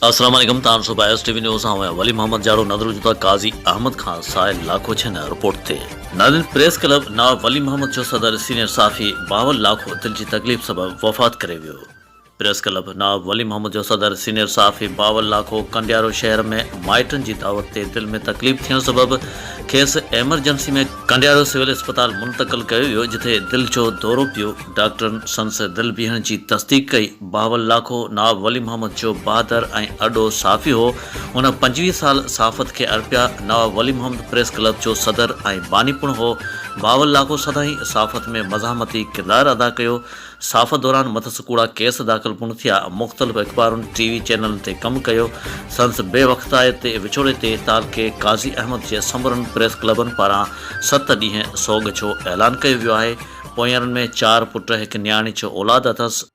السلام عليڪم تان صبح ايس ٽي وي نيوز سان آهيان ولي محمد جاڙو نظر وجهون ٿا قاضي احمد کان سائل لاکو ڇن رپورٽ تي. ناظرين پريس ڪلب نواب ولي محمد جو صدر سينيئر صحافي بهاول لاکو دل جي تڪليف سبب وفات ڪري ويو. پريس ڪلب نواب ولي محمد جو صدر سينيئر صحافي بهاول لاکو ڪنڊيارو شهر ۾ مائٽن جي دعوت تي دل ۾ تڪليف ٿيڻ سبب کيس ايمرجنسي ۾ ڪنڊيارو سول اسپتال منتقل ڪيو ويو جتي دل جو دورو پيو ڊاڪٽرن سندس دل بيهڻ جي تصديق ڪئي. بهاول لاکو نواب ولي محمد جو بهادر ۽ ارڏو صحافي هو. هن 25 سال صحافت کي ارپيا. نواب ولي محمد پريس ڪلب جو صدر ۽ باني پڻ هو. بهاول لاکو سدائين صحافت ۾ مزاحمتي ڪردار ادا ڪيو. صحافت دوران مٿس ڪوڙا ڪيس داخل پڻ ٿيا. مختلف اخبارن، ٽي وي چينلن تي ڪم ڪيو. سندس بي وقتائي تي وڇوڙي تي تعلقي قاضي احمد جي سمورن پريس ڪلبن پاران ست ڏينهن سوڳ جو اعلان ڪيو ويو آهي. پوينئرن ۾ چار پٽ، هڪ نياڻي جو اولاد اٿس.